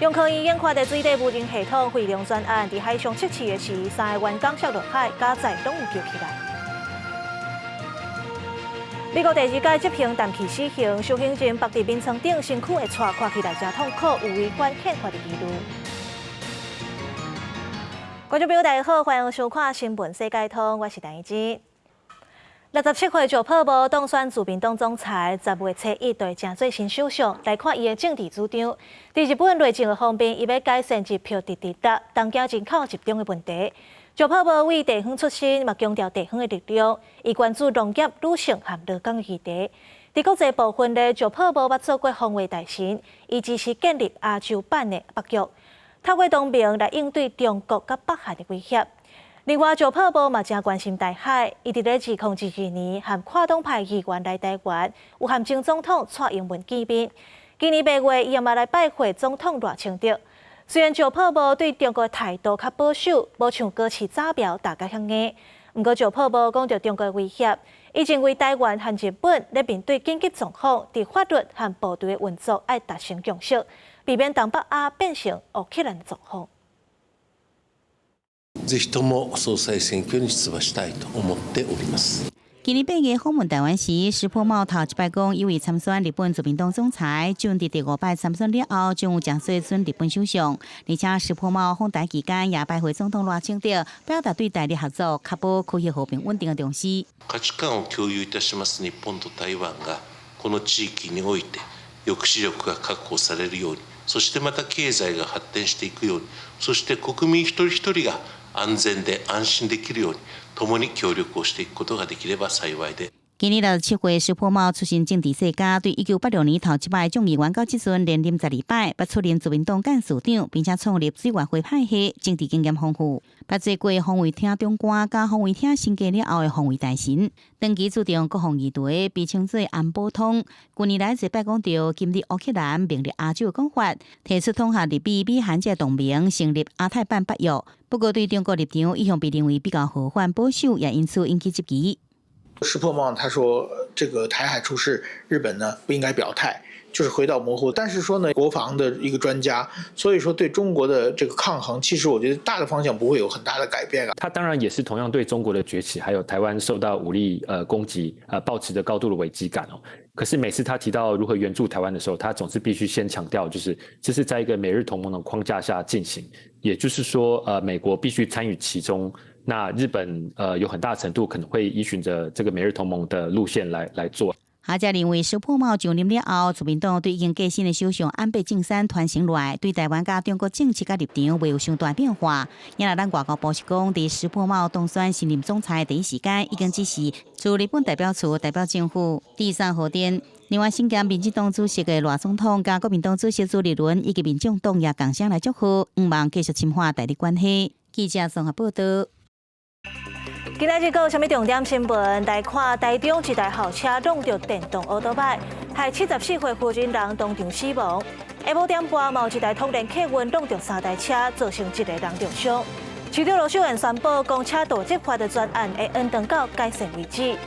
中科院研發的水底無人系統飛龍專案，佇海上測試的時，三个員工摔落海，加載攏有救起來。美國第二屆執行淡期死刑，受刑人縛佇眠床頂，身軀會掣，看起來誠痛苦，有違反憲法的疑慮。觀眾朋友大家好，歡迎收看新聞世界通，我是陳怡之。67歲石破茂當選自民黨總裁，10月初一就會成做新首相。來看伊的政治主張，佇日本內政的方面，伊欲改善一票直直達東京人口集中的問題。石破茂為地方出身，嘛強調地方的力量。伊關注農業、女性和勞工的議題。佇國際部分咧，石破茂捌做過防衛大臣，伊支持建立亞洲版的北約，透過同盟來應對中國佮北韓的威脅。另外，石破茂嘛誠關心台海，伊佇咧2022年和跨黨派議員來台灣，有和前總統蔡英文見面。今年8月，伊也嘛來拜會總統賴清德。雖然石破茂對中國態度較保守，無像高市早苗打共遐硬，毋過石破茂講著中國威脅，伊認為台灣和日本咧面對緊急狀況，佇法律和部隊的運作愛達成共識，避免東北亞變成烏克蘭狀況。ぜひとも総裁選挙に出馬したいと思っております。今年8月訪問台灣時，石破茂頭一擺講，伊為參選日本自民黨總裁，將佇第五擺參選了後，將有誠濟選日本首相。而且石破茂訪台期間也拜會總統賴清德，表達對台日合作、確保區域和平穩定的重視。価値観を共有いたします日本と台灣がこの地域において抑止力が確保されるように、そしてまた経済が発展していくように、そして国民一人一人が安全で安心できるように、共に協力をしていくことができれば幸いで。今年67歲，石破茂出身政治世家，對1986年頭一擺眾議員到這陣連任12擺，捌出任自民黨幹事長，並且創立水月會派系，政治經驗豐富。捌做過防衛廳長官，佮防衛廳升格了後的防衛大臣，長期注重國防議題，被稱做安保通。近年來一擺講著今日烏克蘭、明日亞洲的講法，提出統合日美美韓這同盟，成立亞太版北約。不過對中國立場一向被認為比較和緩保守，也因此引起質疑。石破茂他說：這個台海出事，日本呢不應該表態，就是回到模糊。但是說呢，國防的一個專家，所以說對中國的這個抗衡，其實我覺得大的方向不會有很大的改變啊。他當然也是同樣對中國的崛起，還有台灣受到武力攻擊，抱持著高度的危機感哦。可是每次他提到如何援助台灣的時候，他總是必須先強調，就是這是在一個美日同盟的框架下進行，也就是說，美國必須參與其中。那日本有很大程度可能會依循著這個美日同盟的路線來做。學者認為，石破茂上任了後，自民黨對已經過身的首相安倍晉三傳承落來，對台灣佮中國政策佮立場袂有傷大變化。也若咱外交部是講，佇石破茂當選新任總裁第一時間，已經指示駐日本代表處代表政府致送賀電。另外，身兼民進黨主席的賴總統佮國民黨主席朱立倫以及民眾黨也仝聲來祝賀，向望繼續深化台日關係。記者綜合報道。今仔日閣有啥物重點新聞？來看台中一台校車挵著電動歐多擺，害74歲婦人當場死亡。下晡點半，嘛有一台統聯客運挵著三台車，造成一個人重傷。市長盧秀燕宣布，公車導執法的專案會延長到改善為止。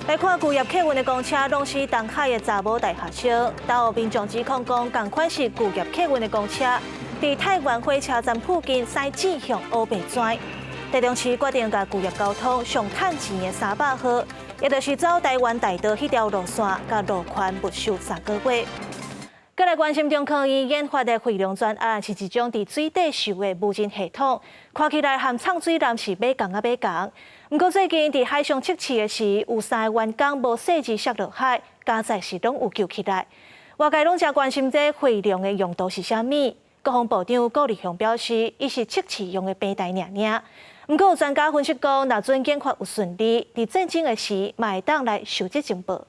來看舊業客運的公車挵死東海的查某大學生，兜民眾指控講，仝款是舊業客運的公車，佇太原火車站附近駛轉向烏白跩。台中市決定共舊業交通上趁錢的300號，也就是走台灣大道彼條路線，共路權沒收3個月。閣來關心中科院研發的飛龍專案，是一種佇水底游的無人系統，看起來和藏水艦是馬仝仔馬仝。毋過最近佇海上測試的時，有三个員工無細緻摔落海，佳哉是攏有救起來。外界攏誠關心這飛龍的用途是啥物？國防部長顧立雄表示，伊是測試用的平台爾爾。毋過有專家分析講，若準研發有順利，佇戰爭的時，嘛會當來收集情報。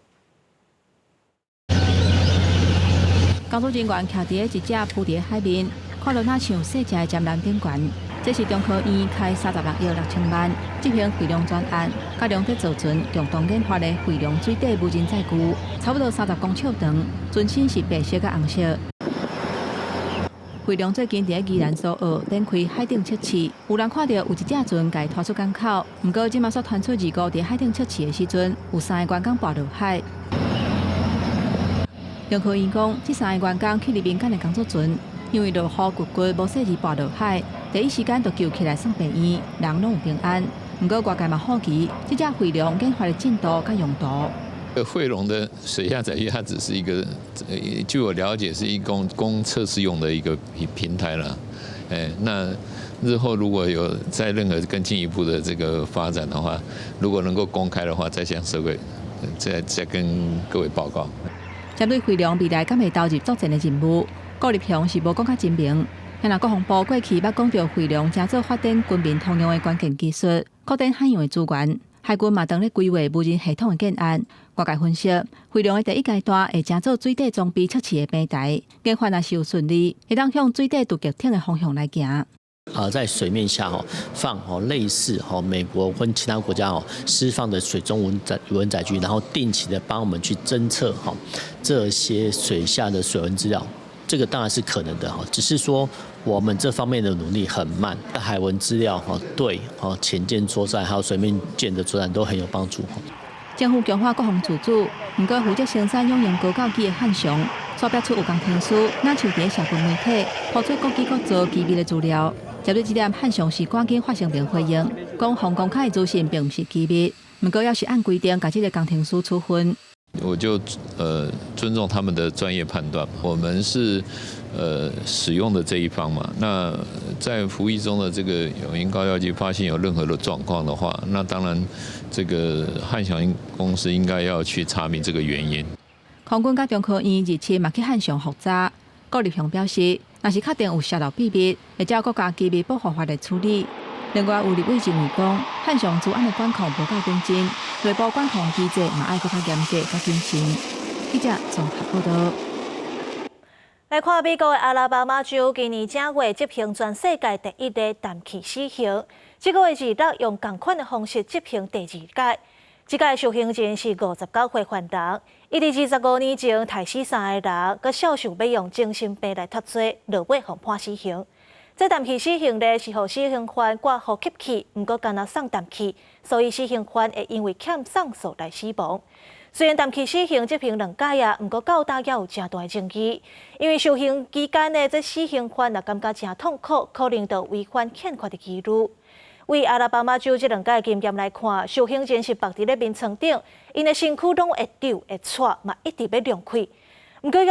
工作人員徛佇一隻浮佇海面，看落若像細隻的潛艦頂懸。這是中科院開36億6千萬執行飛龍專案，佮龍德造船共同研發的飛龍水底無人載具，差不多30公尺長，船身是白色佮紅色。飛龍最近佇宜蘭蘇澳展開海頂測試，有人看著有一隻船共拖出港口，毋過這馬煞傳出事故，佇海頂測試的時陣，有三個員工跋落海。中科院講，這三个員工去佇民間的工作船，因為落雨骨骨無細膩跋落海，第一時間就救起來送病院，人攏有平安。毋過外界嘛好奇，這隻慧龍研發的進度佮用途。慧龍的水下載具，它只是一個，據我了解是一供供測試用的一個平台啦。誒，那日後如果有在任何更進一步的這個發展的話，如果能夠公開的話，再向社會再跟各位報告。針對慧龍未來敢會投入作戰的任務，郭立雄是無講較真明。但國防部過去捌講著慧龍成做發展軍民通用的關鍵技術，擴展海洋的資源。海軍嘛當咧規劃無人系統的建案。外界分析，慧龍的第一階段會成做水底裝備測試的平台，研發若是有順利，會當向水底突擊艇的方向來行。啊，在水面下吼放吼類似吼美國跟其他國家吼釋放的水中無人載具，然後定期的幫我們去偵測哈這些水下的水文資料，這個當然是可能的哈，只是說我們這方面的努力很慢。海文資料哈對吼潛艦作戰還有水面艦的作戰都很有幫助。政府強化國防自主，毋過負責生產勇鷹高教機的漢翔，煞爆出有工程師，若像佇社群媒體，拋出國機國造機密的資料。針對這點，漢翔是趕緊發聲明回應，講予公開的資訊並毋是機密，毋過猶是按規定共這個工程師處分。我就尊重他們的專業判斷，我們是使用的這一方嘛。那在服役中的這個勇鷹高教機發現有任何的狀況的話，那當然這個漢翔公司應該要去查明這個原因。空軍佮中科院日前嘛去漢翔複查，郭立雄表示，若是確定有洩露秘密，會照國家機密保護法來處理。另外有立委認為講，漢翔資安的管控無夠認真，內部管控機制嘛愛閣較嚴格、較謹慎。記者綜合報導。來看美國的阿拉巴馬州今年正月執行全世界第一个氮氣死刑，這個月二六用仝款的方式執行第二屆。這屆受刑人是59歲犯人，伊佇25年前刣死三个人，閣數想欲用精神病來脫罪，落尾予判死刑。這氮氣死刑呢，是予死刑犯掛呼吸器，毋過干焦送氮氣，所以死刑犯會因為欠送素來死亡。雖然氮氣死刑執行兩屆啊，毋過到今猶有誠大的爭議，因為受刑期間呢，這死刑犯若感覺誠痛苦，可能就違反憲法的紀律。為阿拉巴馬州這兩屆經驗來看，受刑人是縛佇咧眠床頂，𪜶的身軀攏會抖會掣，嘛一直欲量氣。毋過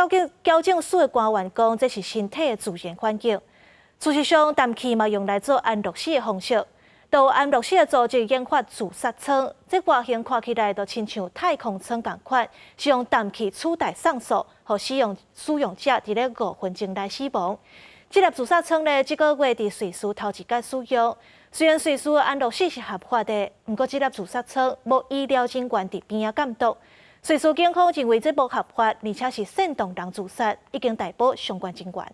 矯正署的官員講，這是身體的自然反應。事實上，氮氣嘛用來做安樂死的方式。就安樂死的組織研發自殺艙，這外形看起來就親像太空艙仝款，是用氮氣取代送素，予使用者佇咧5分鐘內死亡。這粒自殺艙呢，這個月佇瑞士頭一擺使用。雖然瑞士的安樂死是合法的，毋過這粒自殺艙無醫療人員佇邊仔監督。瑞士警方認為這無合法，而且是煽動人自殺，已經逮捕相關人員。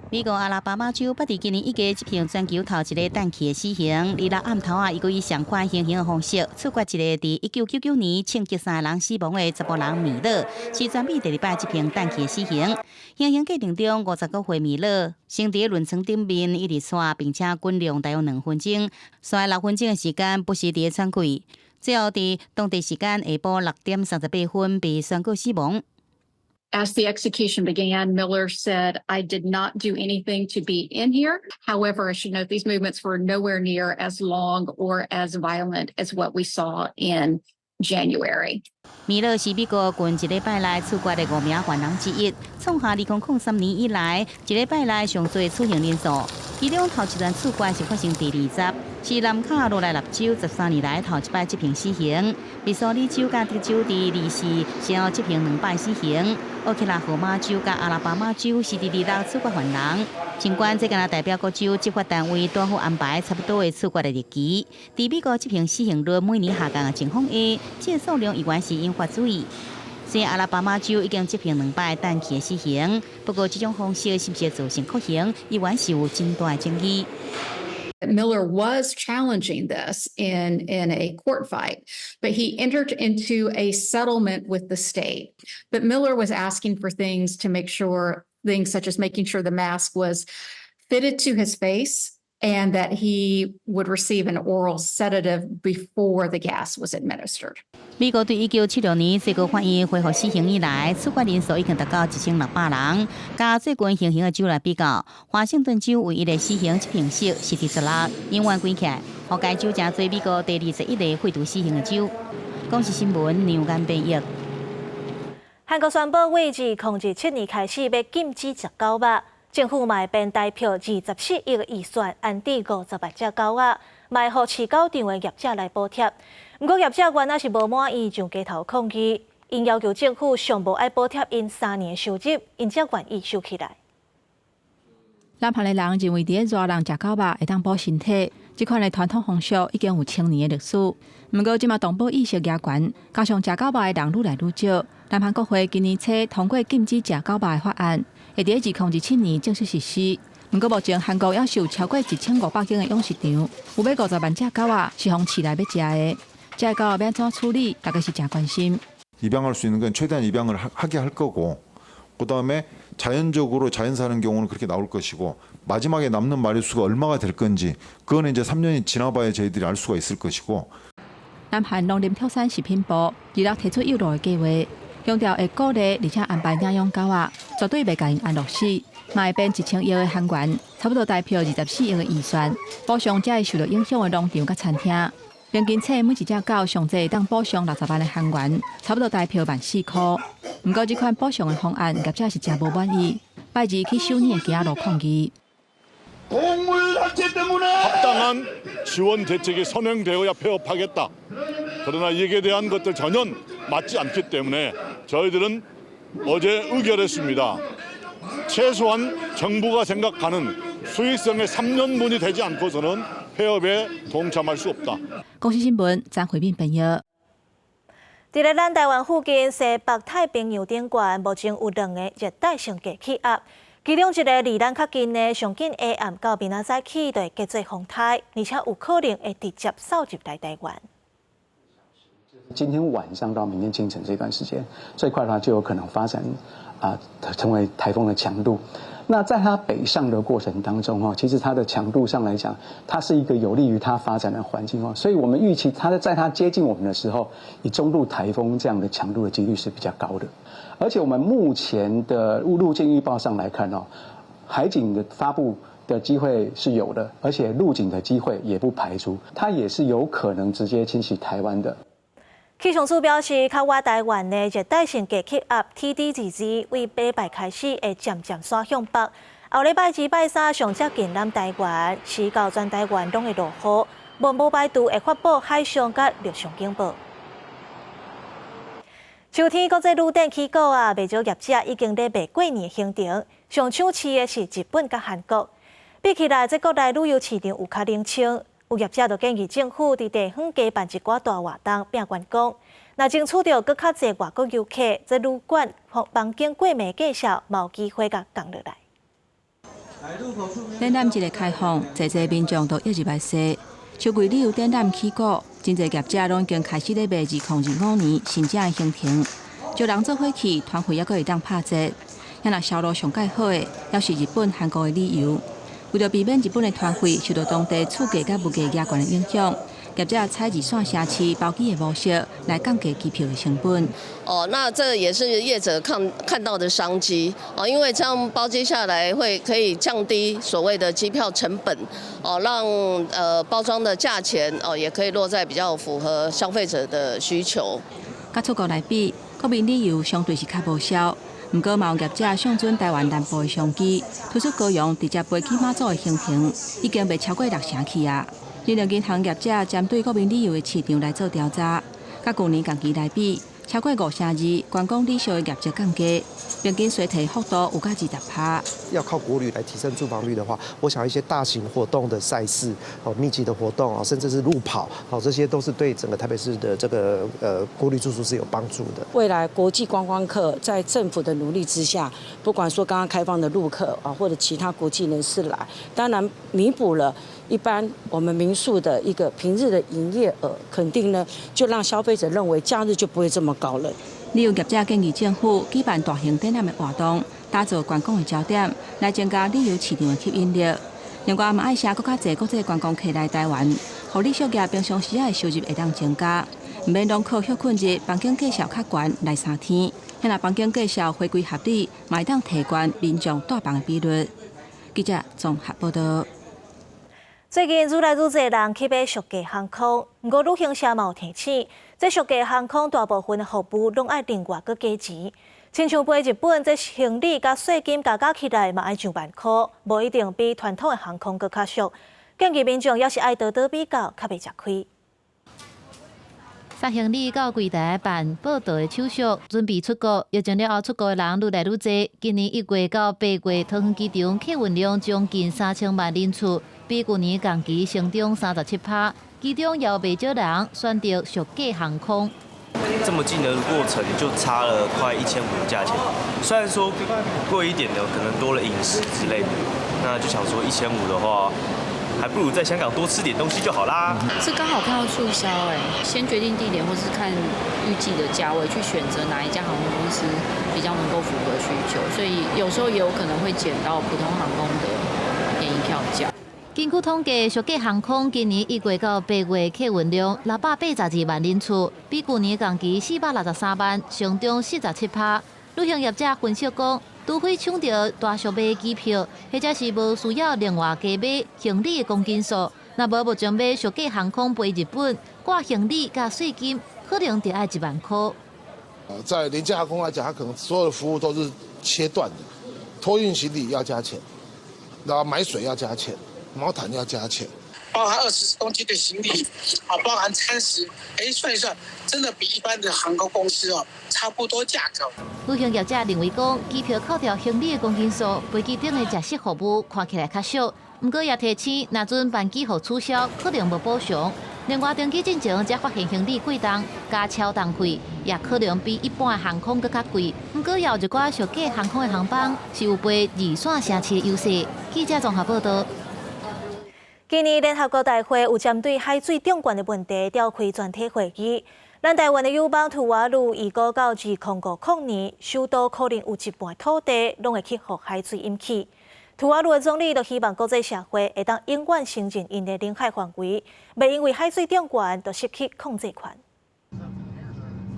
美國阿拉巴馬州捌佇今年1月執行全球頭一个氮氣的死刑，二六暗頭仔，伊閣以相款行刑的方式處決一個佇1999年槍擊三个人死亡的查埔人米勒，是全美第二擺執行氮氣的死刑。行刑過程中，59歲米勒先佇輪床頂面一直掣，並且滾量大約2分鐘，紲6分鐘的時間不時佇咧喘氣，最後佇當地時間下晡6點38分被宣告死亡。 As the execution began, Miller said, "I did not do anything to be in here. However, I should note these movements were nowhere near as long or as violent as what we saw in January." 米勒是美國近一禮拜內處決的五名犯人之一，創下2003年以來一禮拜內上濟處刑人數。其中頭一段處決是發生佇20，是南卡羅來納州13年來頭一擺執行死刑。密蘇里州佮德州佇24先後執行兩擺死刑。奧克拉荷馬州佮阿拉巴馬州是佇二六處決犯人。儘管這敢若代表各州執法單位拄好安排差不多的處決的日期，佇美國執行死刑率每年下降的情況下，這個數量依然是引發注意。雖然阿拉巴馬州已經執行兩擺氮氣的死刑，不過這種方式是毋是造成酷刑，依然是有真大的爭議。 Miller was challenging this in a court fight, but he entered into a settlement with the state. But Miller was asking for things to make sure, things such as making sure the mask was fitted to his face. And that he would receive an oral sedative before the gas was administered. 美國對1976年最高法院恢復死刑以來，處決人數已經達到1600人。佮最近行刑的州來比較，華盛頓州唯一的死刑執行室是第16，永遠關起來，予該州成做美國第21個廢除死刑的州。公視新聞梁間編譯。韓國宣布，對2017年開始欲禁止食狗肉，政府嘛會編台票24億的預算安置50萬隻狗仔，嘛會予飼狗場的業者來補貼。毋過業者原來是無滿意，上街頭抗議，𪜶要求政府上無愛補貼𪜶3年收入，𪜶才願意收起來。南韓的人認為，佇咧熱人食狗肉會當補身體，這款的傳統風俗已經有千年的歷史。毋過，這馬動保意識加懸，加上食狗肉的人愈來愈少，南韓國會今年初通過禁止食狗肉的法案，會佇2027年正式實施。毋過，目前韓國猶有超過1500間的養殖場，有欲50萬隻狗仔是予飼來欲食的。這个狗仔欲按怎處理，大家是誠關心。 입양할 수 있는 건 최대한 입양을 하게 할 거고, 그다음에 자연적으로 자연 사는 경우는 그렇게 나올 것이고, 마지막에 남는 마리수가 얼마가 될 건지 그거는 이제 3년이 지나봐야 저희들이 알 수가 있을 것이고. 南韓農林畜產食品部26提出誘路的計劃，強調會鼓勵而且安排領養狗仔，絕對袂共𪜶安樂死。嘛會編1000億的韓元，差不多台票24億的預算，補償這會受到影響的農場佮餐廳。平均飼每一隻狗上濟會當補償60萬的韓元，差不多台票1.4萬塊。毋過這款補償的方案，業者是誠無滿意，拜二去首爾的街仔路抗議。 합당한 지원 대책이 선행되어야 폐업하겠다. 그러나 이에 대한 것들 전혀 맞지 않기 때문에 저희들은 어제 의결했습니다. 최소한 정부가 생각하는 수익성의 3년분이 되지 않고서는 폐업에 동참할 수 없다. 公視新聞張惠敏編譯。佇咧咱台灣附近西北太平洋頂懸，目前有兩个熱帶性低氣壓，其中一个離咱較近的，上緊下暗到明仔載起就會結做風颱，而且有可能會直接掃入來台灣。今天晚上到明天清晨這段時間，最快的話就有可能發展成為颱風的強度。那在它北上的過程當中，其實它的強度上來講，它是一個有利於它發展的環境哦。所以我們預期它在它接近我們的時候，以中度颱風這樣的強度的幾率是比較高的。而且我們目前的路徑預報上來看哦，海警的發布的機會是有的，而且陸警的機會也不排除，它也是有可能直接侵襲台灣的。氣象署表示，較倚台灣的熱帶性低氣壓 TD22對禮拜開始會漸漸徙向北，後禮拜二、拜三上接近咱台灣，時到全台灣攏會落雨，無排除會發布海上佮陸上警報。秋天國際旅展起鼓啊，袂少業者已經咧賣過年行程，上搶市的是日本佮韓國。比起來，這國內旅遊市場有較冷清。有業者就建議政府佇地方加辦一寡大活動，拼觀光。若爭取著閣較濟外國遊客，這旅館房間過暝價數嘛有機會共降落來。展覽一个開放，濟濟民眾都湧入來踅。秋季旅遊展覽起鼓，真濟業者攏已經開始咧賣2025年新正的行程，招人做伙去，團費猶閣會當拍折。若銷路上蓋好的，猶是日本、韓國的旅遊。為著避免日本的團費受到當地厝價佮物價加懸的影響，業者採二線城市包機的模式來降低機票的成本。哦，那這也是業者看到的商機哦，因為這樣包機下來會可以降低所謂的機票成本哦，讓包裝的價錢哦也可以落在比較符合消費者的需求。佮出國來比，國民旅遊相對是較無銷。毋過，嘛有業者相準台灣南部的商機，推出高雄直接飛去馬祖的行程，已經賣超過六成去啊！人力銀行業者針對國民旅遊的市場來做調查，佮舊年同期來比，超過52%觀光旅社的業績降低，平均衰退幅度有到20%。要靠國旅來提升住房率的話，我想一些大型活動的賽事、哦密集的活動啊，甚至是路跑，哦這些都是對整個台北市的這個國旅住宿是有幫助的。未來國際觀光客在政府的努力之下，不管說剛剛開放的陸客啊，或者其他國際人士來，當然彌補了一般我們民宿的一個平日的營業額，肯定呢就讓消費者認為假日就不會這麼高了。旅遊業者建議政府舉辦大型展覽的活動，打造觀光的焦點，來增加旅遊市場的吸引力。另外嘛愛捎閣較濟國際觀光客來台灣，予旅宿業平常時仔的收入會當增加，毋免攏靠歇睏日房間價數較懸來3天。若房間價數回歸合理，嘛會當提懸民眾蹛房的比率。記者綜合報道。最近愈來愈濟人去買俗價航空，毋過旅行社嘛有提醒，這俗價航空大部分的服務攏愛另外閣加錢。親像飛日本，這行李佮稅金加加起來嘛愛上萬箍，無一定比傳統的航空閣較俗。建議民眾猶是愛多多比較，較袂食虧。提行李到櫃台辦報到的手續，準備出國。疫情了後出國的人愈來愈濟。今年1月到8月，桃園機場客運量將近3000萬人次，比舊年同期成長37%。其中也有袂少人選擇俗價航空。這麼近的過程就差了快1500的價錢，雖然說貴一點的可能多了飲食之類的，那就想說一千五的話，還不如在香港多吃點東西就好啦。是剛好看到促銷哎，先決定地點或是看預計的價位去選擇哪一家航空公司比較能夠符合需求，所以有時候也有可能會撿到普通航空的便宜票價。根據統計，俗價航空今年1月到8月客運量682萬人次，比舊年同期463萬，成長47%。旅行業者分析講，除非搶著大俗買機票，或者是無需要另外加買行李的公斤數，若無目前買俗價航空飛日本，掛行李佮稅金可能就愛1萬箍。在廉價航空來講，它可能所有的服務都是切斷的，托運行李要加錢，然後買水要加錢。毛毯要加錢，包含20公斤的行李，啊，包含餐食，哎，算一算，真的比一般的航空公司哦差不多價格。旅行業者認為講，機票扣掉行李的公斤數，飛機頂的食食服務看起來較俗。毋過也提醒，若陣班機予取消，可能無補償。另外，登機進前才發現行李過重，加超重費，也可能比一般的航空閣較貴。毋過，也有一寡俗價航空的航班是有飛二線城市的優勢。記者綜合報道。今年聯合國大會有針對海水漲懸的問題召開全體會議。咱台灣的友邦吐瓦魯預估到2050年，首都可能有一半土地攏會去予海水淹去。吐瓦魯的總理就希望國際社會會當永遠承認𪜶的領海範圍，袂因為海水漲懸就失去控制權。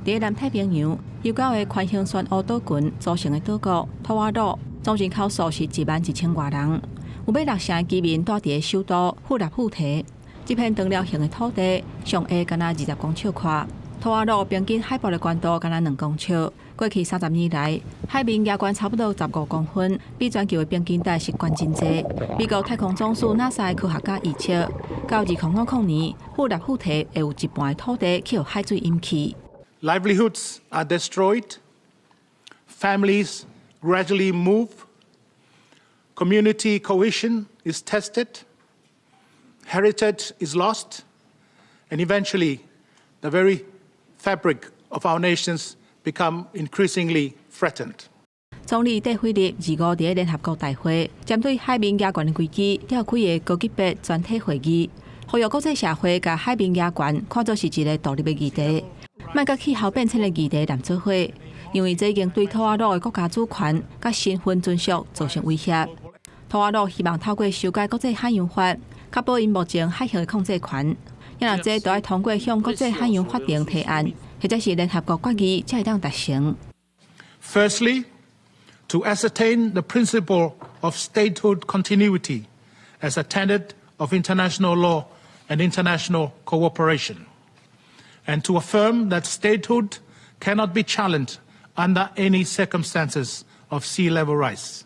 佇南太平洋悠久的環形漩渦島群組成的島國吐瓦魯，總人口數是1萬1千外人。有欲6成的居民住佇个首都富納富提，這片長條形的土地上下敢若20公尺寬。吐瓦魯平均海拔的懸度敢若2公尺。過去30年來，海面加懸差不多15公分，比全球的平均值是懸真濟。美國太空總署 NASA 的科學家預測，到2050年，富納富提會有一半的土地去予海水淹去。 Livelihoods are destroyed, families gradually move. Community cohesion is tested, heritage is lost, and eventually the very fabric of our nations become increasingly threatened. 總理戴輝立25佇聯合國大會，針對海面加懸的危機，召開个高級別全體會議，呼籲國際社會共海面加懸看作是一个獨立的議題，莫佮氣候變遷的議題連做伙，因為這已經對吐瓦魯的國家主權佮身份存續造成威脅。吐瓦魯希望透過修改國際海洋法，確保𪜶目前海域的控制權。若這都愛通過向國際海洋法庭提案，或者是聯合國決議，才會當達成。 Firstly, to ascertain the principle of statehood continuity as a tenet of international law and international cooperation, and to affirm that statehood cannot be challenged under any circumstances of sea level rise.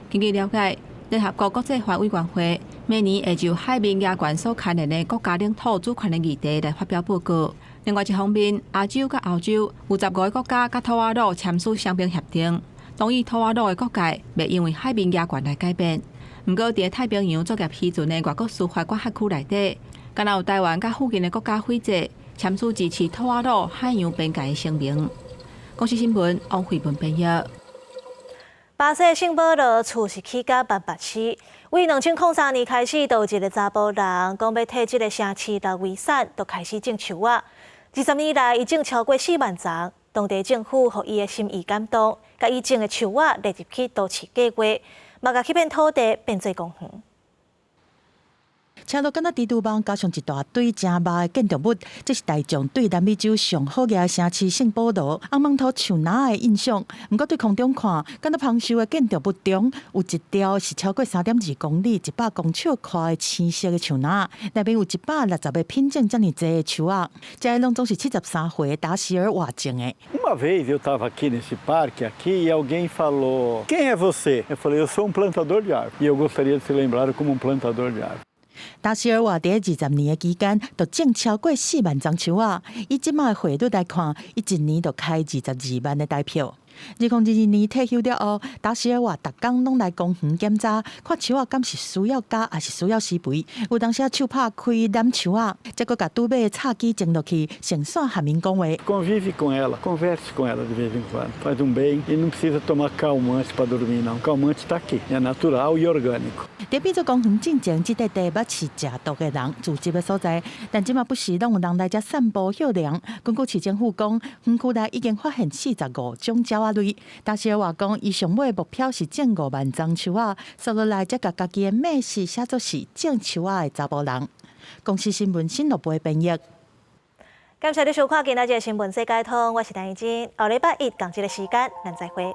根據了解，聯合國國際法委員會每年會就海面加懸所牽連的國家領土主權的議題來發表報告。另外一方面，亞洲佮歐洲有15個國家佮吐瓦魯簽署雙邊協定，同意吐瓦魯的國界袂因為海面加懸來改變。毋過，佇太平洋作業漁船的外國司法管轄區內底，敢若有台灣佮附近的國家斐濟簽署支持吐瓦魯海洋邊界的聲明。公視新聞王慧文編譯。巴西聖保羅厝是起甲1800市，為2003年開始，就有一個查埔人講欲替這个城市留遺產，就開始種樹仔。20年來，伊種超過4萬叢。當地政府予伊的心意感動，共伊種的樹仔列入去都市計畫，嘛共彼片土地變做公園。車路敢若蜘蛛網，加上一大堆誠密的建築物，這是大眾對南美洲上好額的城市聖保羅紅毛土樹林的印象。毋過對空中看，敢若芳樹的建築物中有一條是超過3.2公里、100公尺寬的青色的樹林，內面有160個品種遮爾濟的樹仔，這攏總是73歲的達席爾瓦種的。 Uma vez eu estava aqui nesse parque aqui e alguém falou: Quem é você? Eu falei: Eu sou um plantador de árvores e eu gostaria de ser lembrado como um plantador de árvores. 達席爾瓦佇20年的期間，就種超過4萬欉樹仔。以這擺的匯率來看，伊一年就開22萬的台票。2022年退休了後，達席爾瓦逐工攏來公園檢查，看樹仔敢是需要加，抑是需要施肥。有當時手拍開攬樹仔，才閣共拄買的插機種落去，順紲和𪜶講話。 Convive com ela, converse com ela de vez em quando, faz um bem e não precisa tomar calmante para dormir não. Calmante está aqui, é natural e orgânico. 佇變做公園進前，這塊地捌是食毒的人聚集的所在，但這馬不時攏有人來遮散步歇涼。根據市政府講，園區內已經發現45種鳥仔類。達席爾瓦講，伊上尾目標是種5萬欉樹仔，紲落來才共家己的名字寫做是種樹仔的查埔人。公視新聞新樂播編譯。感謝你收看今仔日的新聞世界通，我是陳怡靜。後禮拜一仝這个時間，咱再會。